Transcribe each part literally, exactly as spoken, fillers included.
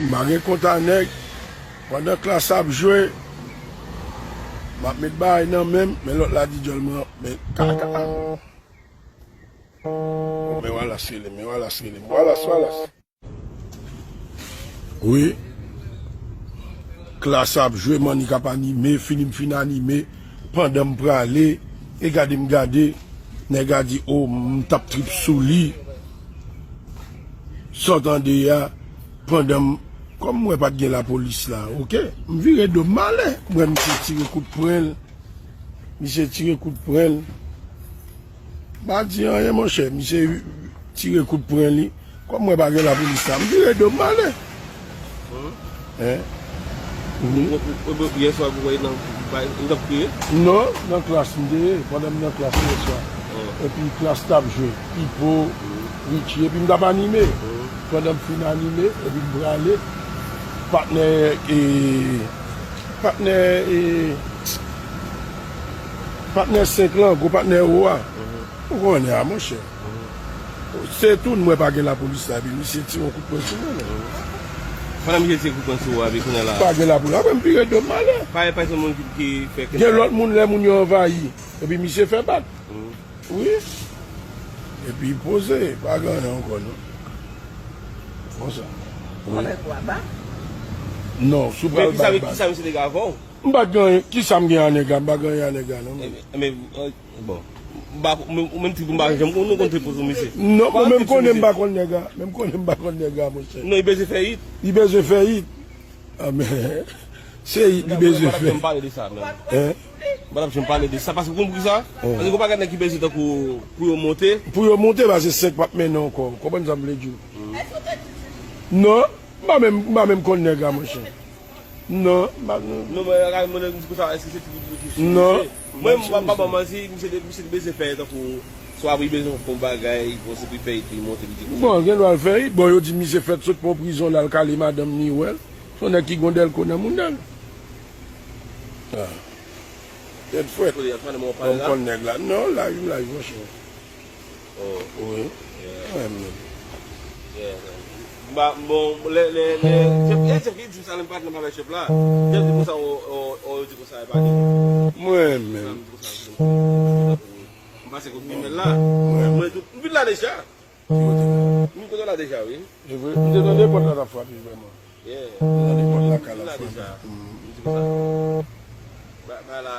M pa gen kont a nèg. Pandan Klass ap jwe, m ap met bagay nan men m, men lòt la di djòl mwen, men kaka. Oh, men Wallace rele m, men Wallace rele m. Wallace, Wallace. Wi. Klass ap jwe, Mannik ap anime, fini m fin anime. Pandan m prale, e gade m gade, nèg la di, oh, m t ap trip sou li. Sa w tande a, pandan m, kòm m wè pa t gen lapolis la, oke, m vire do m m ale. M wè misye tire kout pwen l. Misye tire kout pwen l. M pa di anyen, monchè. Misye tire kout pwen li. Kòm mwen pa gen lapolis la, m vire do m ale. Hein? Yè swa, ou wè nan, ou t ap kriye? Non, nan Klass m te ye, pandan m nan Klass yè swa. Epi Klass t ap jwe, Pipo, Richie, epi m t ap anime. Pandan m fin anime, epi m prale, patnè, e, patnè, e, patnè senk lan, gwo patnè wo a. Ou konnen a, monchè. Se tou, mwen pa gen lapolis la, epi misye tire yon kout pwen sou mwen, non. Pandan misye tire kout pwen sou ou, epi kounye a la. Pa gen lapolis, apre m vire do m ale. Pa, pa gen moun ki, ki fè kèk. Gen lòt moun, lè moun yo anvayi, epi misye fè bak. Wi. Epi poze, pa gen anyen ankò, non. Konsa. Wi. Avèk ou a bak? Non, si w pral bay bak. Men kisa, kisa misye te gen avè w? M pa t gen anyen, kisa m gen a nèg la, m pa gen anyen a nèg la, non. Enben, enben, Bon. M pa, ou menm, ou menm ti pou m pa janm konn, nou konn te poze misye. Non, mwen menm konnen m pa konn nèg la. Menm konnen m pa konn nèg la, monchè. Non, li bezwen fè it. Li bezwen fè it. Ah, men, se it li bezwen fè. M pa t ap janm pale de sa, menm. Hein? M pa t ap janm pale de sa, paske ou konn poukisa? Paske gon pakèt nèg ki bezwen tankou pou yo monte. Pou yo monte, paske senk p ap mennen ankò. Konprann sa m vle di w? Non, m pa menm, m pa menm konn nèg la, monchè. Non, m pa, non. Non, mwen, mwen, mwen di konsa, èske se ti pou, pou, pou, non. Mwen, m pa, m pa, m pa, si misye te, misye te bezwen fè tankou, swa pou li bezwen fè yon bagay, bon, se pou li fè it, pou li monte, li di konsa. Bon, gen dwa l fè it. Bon, yo di misye fèt sot pran prizon, l al kale madanm ni wè l. Se yon nèg ki gen dèlko nan mounda l. Ah. Tèt frèt. Kote y ap pale, mwen pale la? M konn nèg la. Non, live, m live, monchè. Oh. Wi. Yeah. Mwen menm. Yeah, man. Ba, bon, lè, lè, lè, Jeff, eh, Jeff, li di m sa, lè m pa t nan bagay Jeff la. Jeff di konsa, o, o, o, yo di konsa, e pa li. Mwen menm. Sa m di konsa, m pase kote Mimèl la. Mwen. Mwen tou, m vin la deja. Ki kote la? M kote la deja, wi. E vre, m te tande pòt la t ap frape vrèman. Yeah. Nan nenpòt lakay la, frè m. Ba, ba la,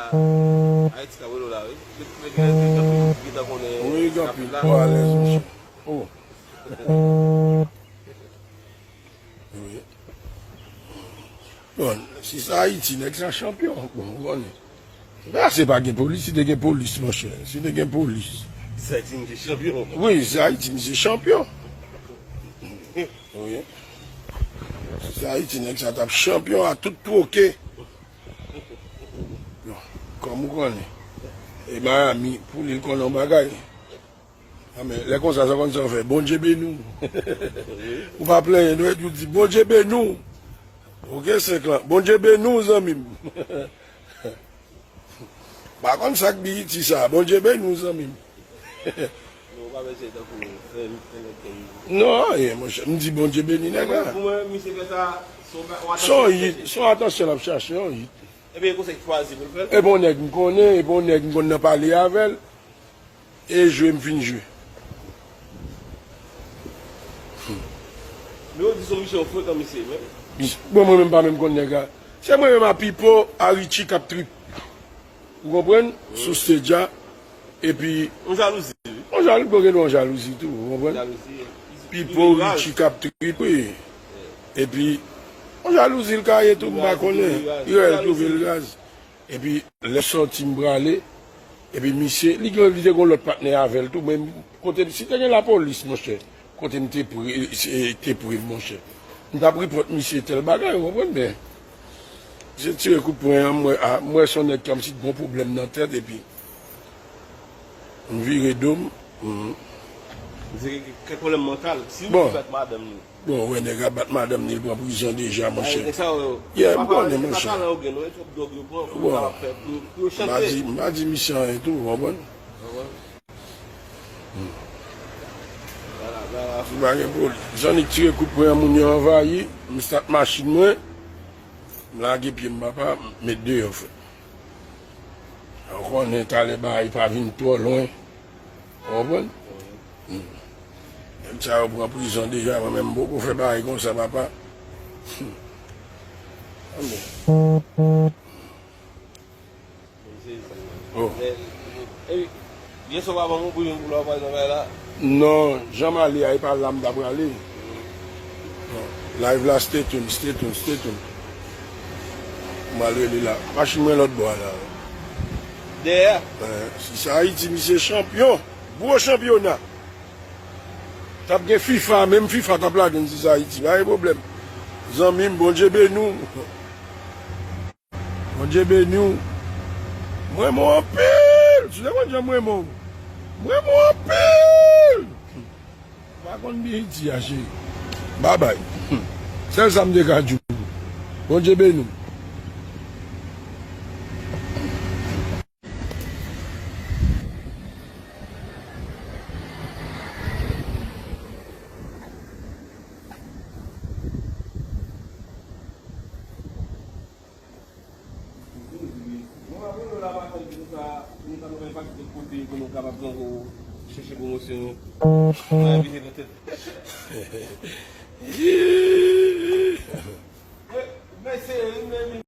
Ayiti ka wè w la, wi. Depi lè gen, gen, gen, gen tan konnen. Wi, gen anpil. Pò alèz, monchè. Oh. Wi. Bon, si sa Ayiti, nèg sa chanpyon. Bon, ou konnen. Pase pa gen polis, si te gen polis, monchè. Si te gen polis. Sa di misye chanpyon. Wi, sa di misye chanpyon. Wi. Si sa Ayiti, nèg sa t ap chanpyon a tout twoke. Bon, kòm ou konnen. E Miami, pou li, l konnen yon bagay. Ah, men, lè konsa, sa konn sa w fè. Bondye beni w. Ou pa plenyen, non, epi w di, Bondye beni w. Oke, senk lan. Bondye beni w, zanmi m. Pa konn sa k B E T sa. Bondye beni w, zanmi m. Non, ou pa bezwen tankou fè, fè nèg fè. Non, anyen, monchè. M di Bondye beni nèg la. Pou mwen, misye fè sa, se yon ba-, yon atansyon. Se yon hit, se yon atansyon l ap chache, yon hit. Ebyen, e konsa l chwazi pou l fè l. E bon nèg m konnen, e bon nèg m konn nan pale avè l. E jwe m fin jwe. Men yo di se yon misye frekan misye, men. Bon, mwen menm pa menm konn nèg la. Se mwen menm a Pipo, a Richie k ap trip. Ou konprann? Sou stage a. Epi yon jalouzi, wi. Yon jalouzi, bon, gen yon jalouzi tou, ou konprann? Jalouzi. Pipo, Richie k ap trip, wi. Epi yon jalouzi l ka ye tou, m pa konnen. Li wè l twouve l raz. Epi lè sòti m prale, epi misye, li gen, li te gen lòt patnè avè l tou, men kote, si te gen lapolis, monchè, kote m te pre, e, te pre, monchè. M t ap repòt misye tèl bagay, ou konprann, men misye tire kout pwen an, m wè, a, m wè se yon nèg kòmsi t gon pwoblèm nan tèt, epi m vire do m. Misye gen kèk pwoblèm mantal. Si misye bat madanm li. Bon, wè nèg la bat madanm ni, l pran prizon deja, monchè. Yeah, m konnen, monchè. M pa di, m pa di misye anyen tou, ou konprann? Pa gen pwoblèm. Zannik tire kout pwen an, moun yo anvayi, m stat machin mwen, m lage pye m, papa, m met deyò, frè. Ou konnen talè bagay pa vin twò lwen. Ou konprann? Hmm. Menm sa yo pran prizon deja, mwen menm m poko fè bagay konsa, papa. Hmm. Anben. Oh. Byen sou pa ban m pou yon koulè pa nan bay la. Non, jan m ale a, e pa la m ta prale. Non. Live la, stay tuned, stay tuned, stay tuned. M al rele la. Machin mwen lòt bò a la. Dèyè? Eh, si sa Ayiti, misye chanpyon. Gwo chanpyona. T ap gen fifa, menm fifa t ap lage n si sa Ayiti. Pa gen pwoblèm. Zanmi m, Bondye beni w. Bondye beni w. M renmen w anpil. Si w te konn jan m renmen w. M renmen w anpil. M pa konn byen iti a, cheri. Babay. Sèl sa m te ka di w. Bondye beni w. Mwen pa konnen la maten pou nou ka, pou nou ka nou fè pati de kote pou nou kapab pran pou chèche pwomosyon. Mwen envite nan tèt. Mwen se, mwen